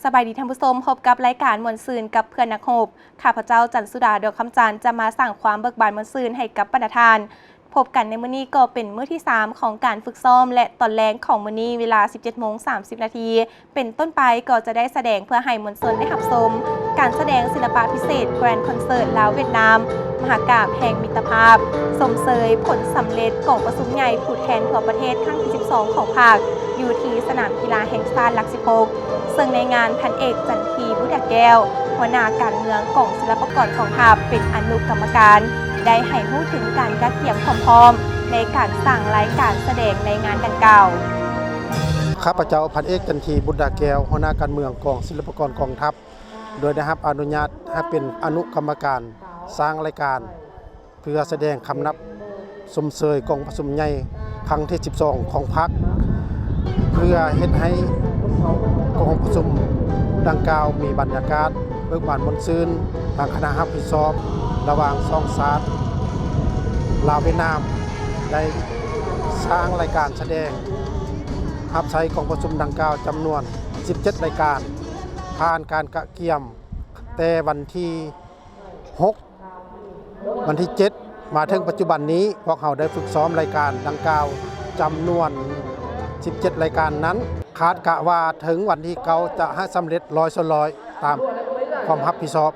ສະບາຍດີທ່ານຜູ້ຊົມ, ພົບກັບລາຍການມ່ວນຊື່ນກັບເພື່ອນນັກຮົບ. ຂ້າພະເຈົ້າ ຈັນສຸດາ ດອກຄຳຈັນ ຈະມາສ້າງຄວາມເບີກບານມ່ວນຊື່ນໃຫ້ກັບບັນດາທ່ານ. ພົບກັນໃນມື້ນີ້ກໍເປັນມື້ທີສາມຂອງການຝຶກຊ້ອມ ແລະ ຕອນແລງຂອງມື້ນີ້ເວລາສິບເຈັດໂມງສາມສິບນາທີ ເປັນຕົ້ນໄປກໍຈະໄດ້ສະແດງເພື່ອໃຫ້ມວນຊົນໄດ້ຮັບຊົມ ການສະແດງສິລະປະພິເສດ Grand Concert ລາວ-ຫວຽດນາມ ມະຫະກາບແຫ່ງມິດຕະພາບ ຊົມເຊີຍຜົນສຳເລັດກອງປະຊຸມໃຫຍ່ຜູ້ແທນທົ່ວປະເທດຄັ້ງທີສິບສອງຂອງພັກ ຢູ່ທີ່ສະໜາມກິລາແຫ່ງຊາດຫຼັກສິບຫົກ ເຊິ່ງໃນງານ ພັນເອກ ຈັນທີ ບຸດດາແກ້ວ ຫົວໜ້າການເມືອງກອງສິລະປະກອນກອງທັບ ເປັນອະນຸກຳມະການ ໄດ້ໃຫ້ຮູ້ເຖິງການກະກຽມຄວາມພ້ອມໃນການສ້າງລາຍການສະແດງໃນງານດັ່ງກ່າວ. ຂ້າພະເຈົ້າ ພັນເອກ ຈັນທີ ບຸດດາແກ້ວ ຫົວໜ້າການເມືອງກອງສິລະປະກອນກອງທັບ ໂດຍໄດ້ຮັບອະນຸຍາດໃຫ້ເປັນອະນຸກຳມະການສ້າງລາຍການ ເພື່ອສະແດງຄຳນັບຊົມເຊີຍກອງປະຊຸມໃຫຍ່ຄັ້ງທີສິບສອງຂອງພັກ ເພື່ອເຮັດໃຫ້ກອງປະຊຸມດັ່ງກ່າວມີບັນຍາກາດເບີກບານມ່ວນຊື່ນ ທາງຄະນະຮັບຜິດຊອບລະຫວ່າງສອງຊາດ ລາວ-ຫວຽດນາມ ໄດ້ສ້າງລາຍການສະແດງຮັບໃຊ້ກອງປະຊຸມດັ່ງກ່າວຈຳນວນສິບເຈັດລາຍການ ຜ່ານການກະກຽມແຕ່ວັນທີຫົກ ວັນທີເຈັດ ມາເຖິງປັດຈຸບັນນີ້ ພວກເຮົາໄດ້ຝຶກຊ້ອມລາຍການດັ່ງກ່າວຈຳນວນສິບເຈັດລາຍການນັ້ນ ຄາດກະວ່າເຖິງວັນທີເກົ້າຈະໃຫ້ສຳເລັດຮ້ອຍສ່ວນຮ້ອຍຕາມຄວາມຮັບຜິດຊອບ.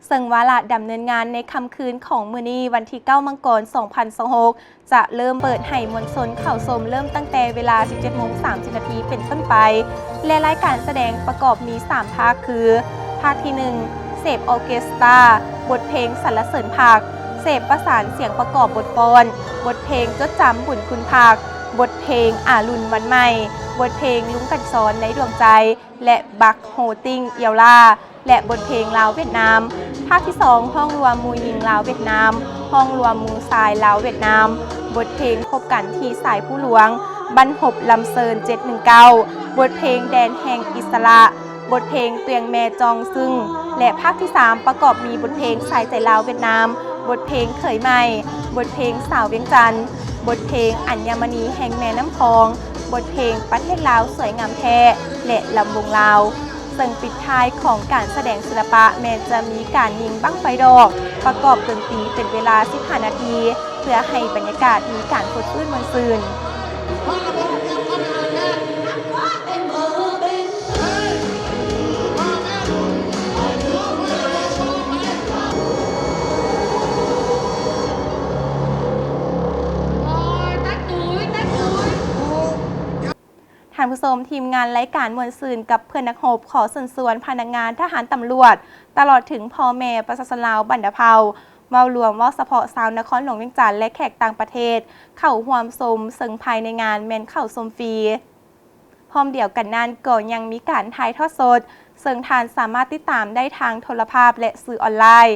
ເຊິ່ງວາລະດຳເນີນງານໃນຄ່ຳຄືນຂອງມື້ນີ້ ວັນທີເກົ້າ ມັງກອນ ສອງພັນຊາວຫົກ ຈະເລີ່ມເປີດໃຫ້ມວນຊົນເຂົ້າຊົມເລີ່ມຕັ້ງແຕ່ເວລາສິບເຈັດໂມງສາມສິບນາທີເປັນຕົ້ນໄປ ແລະ ລາຍການສະແດງປະກອບມີສາມພາກຄື ພາກທີໜຶ່ງ ເສບອໍເກສຕາ ບົດເພງສັນລະເສີນພັກ, ເສບປະສານສຽງປະກອບບົດຟ້ອນ, ບົດເພງຈົດຈຳບຸນຄຸນພັກ, ບົດເພງອາລຸນວັນໃໝ່, ບົດເພງລຸງກັນຊອນໃນດວງໃຈ ແລະ ບັກໂຮຕິງ ອຽວລາ ແລະ ບົດເພງລາວຫວຽດນາມ. ພາກທີສອງ ຮ້ອງລວມໝູ່ຍິງລາວຫວຽດນາມ, ຮ້ອງລວມໝູ່ຊາຍລາວຫວຽດນາມ, ບົດເພງພົບກັນທີ່ສາຍພູຫຼວງ, ບັ້ນຮົບລຳເຊີນເຈັດໜຶ່ງເກົ້າ, ບົດເພງແດນແຫ່ງອິດສະຫຼະ, ບົດເພງຕວຽງແມ່ຈອງຊຶງ ແລະ ພາກທີສາມ ປະກອບມີບົດເພງສາຍໃຈລາວຫວຽດນາມ, ບົດເພງເຂີຍໃໝ່, ບົດເພງສາວວຽງຈັນ, ບົດເພງອັນຍະມະນີແຫ່ງແມ່ນ້ຳຂອງ, ບົດເພງປະເທດລາວສວຍງາມແທ້ ແລະ ລຳວົງລາວ. ເຊິ່ງປິດທ້າຍຂອງການສະແດງສິລະປະ ແມ່ນຈະມີການຍິງບັ້ງໄຟດອກ ປະກອບດົນຕີເປັນເວລາສິບຫ້ານາທີ ເພື່ອໃຫ້ບັນຍາກາດມີການຟົດຟື້ນມ່ວນຊື່ນ. ທ່ານຜູ້ຊົມ, ທີມງານລາຍການມ່ວນຊື່ນກັບເພື່ອນນັກຮົບ ຂໍເຊີນຊວນພະນັກງານ, ທະຫານ, ຕຳຫຼວດ ຕະຫຼອດເຖິງພໍ່ແມ່ປະຊາຊົນລາວບັນດາເຜົ່າ ເວົ້າລວມ, ເວົ້າສະເພາະຊາວນະຄອນຫຼວງວຽງຈັນ ແລະ ແຂກຕ່າງປະເທດ ເຂົ້າຮ່ວມຊົມ, ເຊິ່ງພາຍໃນງານແມ່ນເຂົ້າຊົມຟຣີ. ພ້ອມດຽວກັນນັ້ນກໍຍັງມີການຖ່າຍທອດສົດ, ເຊິ່ງທ່ານສາມາດຕິດຕາມໄດ້ທາງໂທລະພາບ ແລະ ສື່ອອນລາຍ.